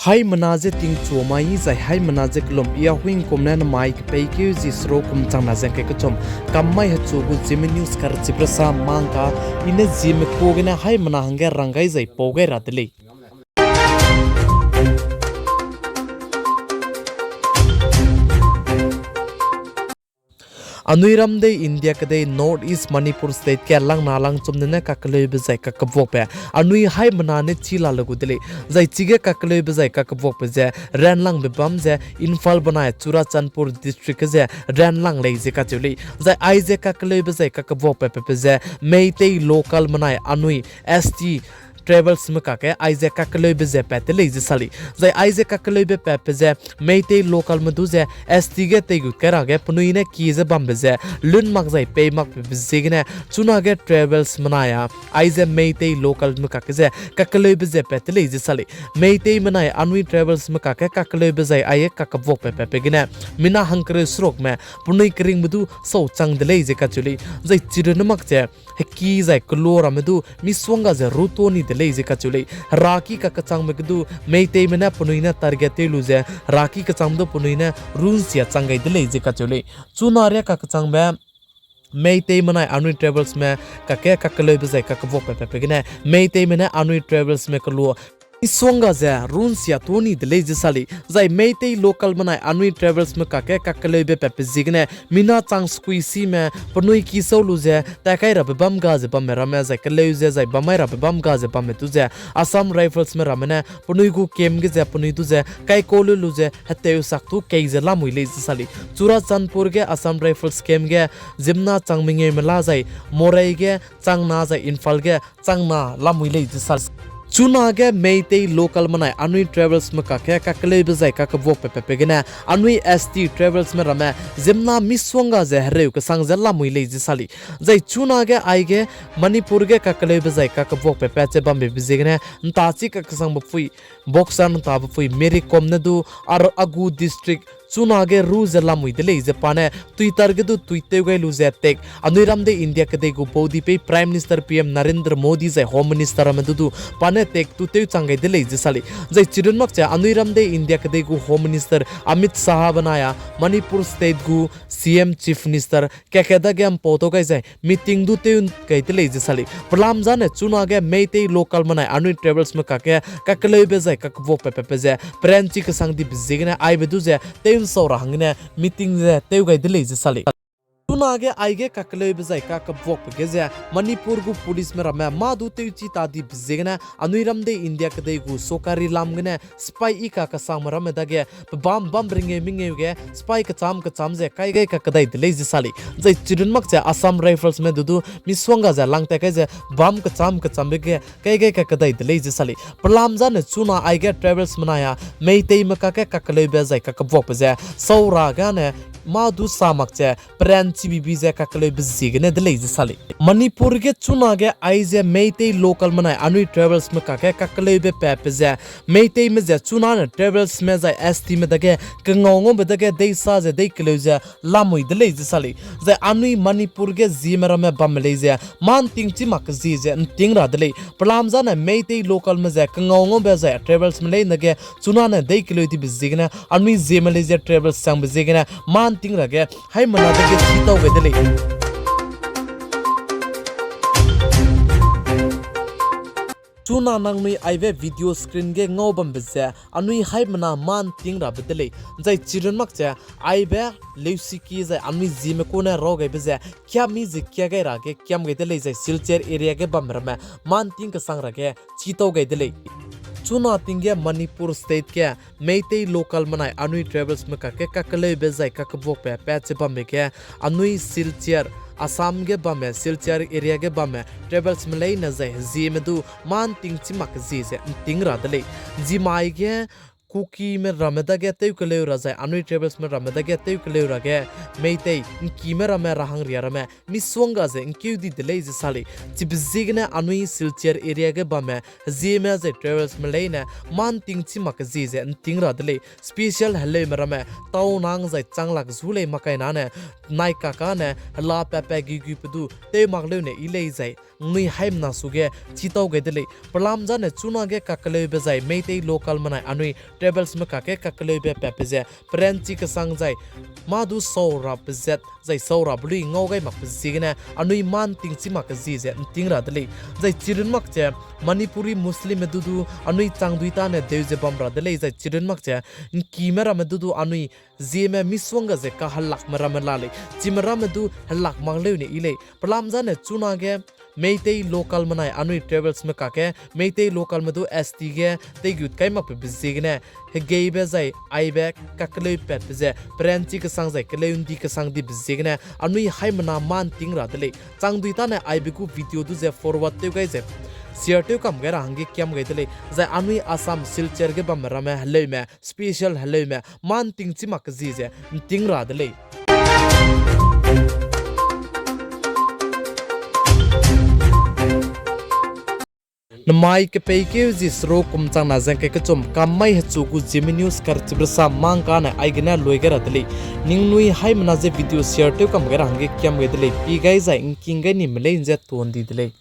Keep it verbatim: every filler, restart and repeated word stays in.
Haimena ze tingchu mai zai haimena ze kelum ia huingkum ne namai kepeikeu zi sero kum changna ze ngkai kechum kam mai hechu gu Zeme News karchibe rasa mang ka, i ne Zeme ku gene haimena hangge rang gai zai pau gai ra de lei. Anui ram dei India kedei North East Manipur State ge langna langchum ne ne kakeleube zai kakebuakbe anui haimena ne chi la le gu de lei. Zai chige kakeleube zai kakebuakbe ze ranlangbe bam ze Imphal benai Churachandpur District ge ze ranlang lei ze kacheu lei. Zai aize kakeleube zai kakebuakbe pepe ze Meitei local menai anui S T tribals me kakge aize kakeleube ze pat de lei ze sa lei. Zai aize kakeleube patbe ze Meitei local me du ze S T ge teigut kai rage penui ne ki ze bambe ze lun mak zai pei makbe ziegene chunage tribals menai a aize Meitei local me kakge ze kakeleube ze pat de lei ze sa lei. Meitei menai anui tribals me kakge kakeleube zai aie kakebuakbe patbe gene mina hangkereu serukme penui keringbe du sau chang de lei ze kacheu lei. Zai chirunne mak ze heki zai kelo ramme du misuangga ze ru to ni de lei ze kacheu lei. Heraki kakechangbe ge du Meiteime ne penui ne target tew lu ze heraki kechangbe du penui ne runsia chang gai de lei ze kacheu lei. Chuna ria kakechangbe Meitei menai anui tribals me kakge kakeleube zai kakebuakbe patbe gene Meiteime ne anui tribals me kelo misuangga ze runsia to ni de lei ze sa lei. Zai Meitei local menai anui tribals me kakge kakeleube patbe ziegene mina chang sekui sime penui ki sau lu ze takai rabe bam ga ze bamme ramme zai keleu ze zai bamai rabe bam ga ze bamme du ze Assam Rifles me ramme ne penui gu camp ge ze penui du ze kaikau lu lu ze heteu sak tu kei ze lamui lei ze sa lei. Churachandpur ge Assam Rifles camp ge ziemmena chang mengeu mela zai Moreh ge changna zai Imphal ge changna lamui lei ze sa lei. Chunage Meitei local menai anui tribals me kakge kakeleube zai kakebuakbe patbe gene anui S T tribals me ramme ziemmena misuangga ze hereu kesang ze lamui lei ze sa lei. Zai chunage aige Manipur ge kakeleube zai kakebuakbe pat ze bambe be ziegene ntachi kakesangbe pui, boxer ntabe pui Mary Kom ne du ar agu district chunage ru ze lamui de lei ze pa ne Twitter ge du tweet tew gai lu ze tak anui ram dei India kedei gu baudipei Prime Minister P M Narendra Modi zai Home Minister ramme du du pa ne tak tu tew chang gai de lei ze sa lei. Zai chirun mak ze anui ram dei India kedei gu Home Minister Amit Shah benai a Manipur State gu C M Chief Minister kaka dage mpau tau gai zai meeting du tew gai de lei ze sa lei. Pelam zane chunage Meitei local menai anui tribals me kakge kakeleube zai kakebuakbe patbe ze peranchi kesang dibe ziegene aibe du ze tew nsau ra hanggene meeting ze tew gai de lei ze sa lei. Chunage aige kakeleube zai kakebuakbe ge ze Manipur gu police me ramme mâ du tewchi ta dibe ziegene anui ram dei India kedei gu sokari lam gene sipai i kakesangme ramme dage pebâm bâm ringeu mengeu ge sipai kechâm kechâm ze kai gai kakedai de lei ze sa lei. Zai chirun mak ze Assam Rifles me du du misuangga ze langtat kai ze bâm kechâm kechâmbe ge kai gai kakedai de lei ze sa lei. Pelam zane chuna aige tribals menai a Meiteime kakge kakeleube zai kakebuakbe ze sau ra gane mâ du sa mak ze peranchi bibi ze kakeleube ziegene de lei ze sa lei. Manipur ge chunage aize Meitei local menai anui tribals me kakge kakeleube patbe ze Meiteime ze chunane tribals me zai S T me dage kengau ngaube dage deisa ze dei keleu ze lamui de lei ze sa lei. Zai anui Manipur ge Zeme ramme bamme lei ze mâ nting chi mak kezie ze nting ra de lei. Pelam zane Meitei local me ze kengau ngaube zai tribals me leine ge chunane dei keleu dibe ziegene anui Zeme lei ze tribals changbe ziegene mâ nting ra ge haimena dage chitau gai de lei. Chuna nangnui aibe video screen ge ngau bambe ze anui haimena mâ nting rabe de lei. Zai chirun mak ze aibe leusiki zai anui Zeme ku ne raw gaibe ze kiami ze kia gai ra ge kiam gai de lei zai Silchar area ge bamme ramme mâ nting kesang ra ge chitau gai de lei. Chuna ting ge Manipur State ge Meitei local menai anui tribals me kakge kakeleube zai kakebuakbe pat ze bambe ge anui Silchar, Assam ge bamme Silchar area ge bamme tribals me leine zai Zeme du mâ nting chi mak kezie ze nting ra de lei. Zimai ge Kukime ramme dage tew keleu ra zai anui tribals me ramme dage tew keleu ra ge Meitei ngkime ramme rahangria ramme misuangga ze ngkeu di de lei ze sa lei. Chibe ziegene anui Silchar area ge bamme Zeme zai tribals me leine mâ nting chi mak kezie ze nting ra de lei. Special heleume ramme tau nang zai changlak zu lei makai nane naikaka ne hela patpat guigui pe du tew mak leu ne i lei zai ngnui haimena suge chitau gai de lei. Pelam zane chunage kakeleube zai Meitei local menai anui travelsme kakge kakeleube patbe ze peranchi kesang zai mâ du sau rabe zat zai sau rabe lui ngau gai makbe ziegene anui mâ ’nting chi mak kezie ze ’nting ra de lei. Zai chirun mak ze Manipuri Muslimme du du anui changdui tane deu ze bam ra de lei, zai chirun mak ze ’ngkime ramme du du anui Zeme misongga ze kahelakme ramme la lei, chime ramme du helak mak leu ne yi lei. Pelam zane chunage Meitei local menai anui travelsme kakge Meitei localme du S T ge teigut kai makbe be ziegene hegeibe zai aibe kakeleupatbe ze peranchi kesang zai keleundi kesang dibe ziegene anui haimena mâ ’nting ra de lei. Changdui tane aibe gu video du ze forward tew gai ze share tew kam gai ra hangge kiam gai de lei. Zai anui Assam Silchar ge bamme ramme heleume, special heleume mâ ’nting chi mak kezie ze ’nting ra de lei. Namai kepeikeu zi seruk kum changna zengkai kechum kam mai hechu gu Zeme News karchibe rasam mâ ’ngkane aigene lui gai ra de lei. Ningnui haimena ze video share tew kam gai ra hangge kiam gai de lei. Pi gai zai ’ngking gai nime lei ’nze tuan di de lei.